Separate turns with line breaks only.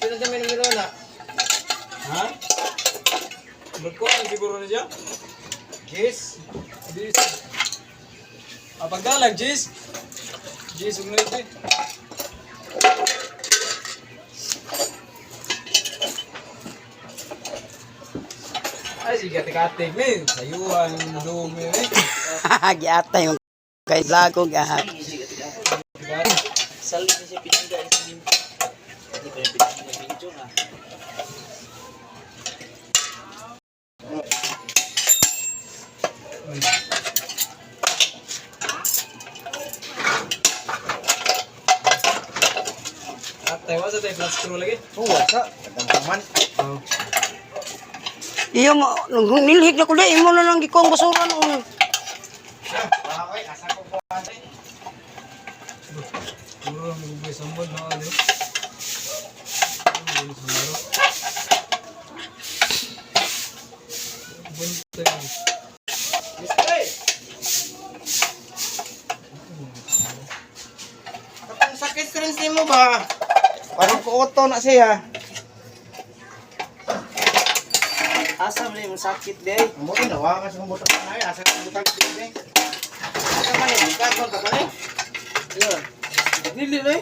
Pila sa may numero na?
Ha? Magkuhan siguro na siya?
Jis.
Jis. Ah, pagdalag, Jis. Jis, ug 9. Ay, sige, katik ni. Sayuan, dumi, eh.
Giatay mo kay vlog ko gahat.
Salud ni siya pinangga sa min. Hindi pa rin pinangga video na.
Atay, wasa tayo flat screw lagi.
Oh, wasa. Kadang man.
Oh.
Iyo mo nung nilhig na ko di imo na lang gikuang basura noon.
Okay, asa ko po.
Puro lang mag sambal na ano. Ano sa maro? Buntay.
Mister! Katong sakit rin mo ba? Parang kuoto na siya.
Asa man yung sakit day?
Ang buto na, wala kasi kung buto na ay. Asa kung butang din eh. Asa man eh, bukat mo ka eh.
Yun. Dili day.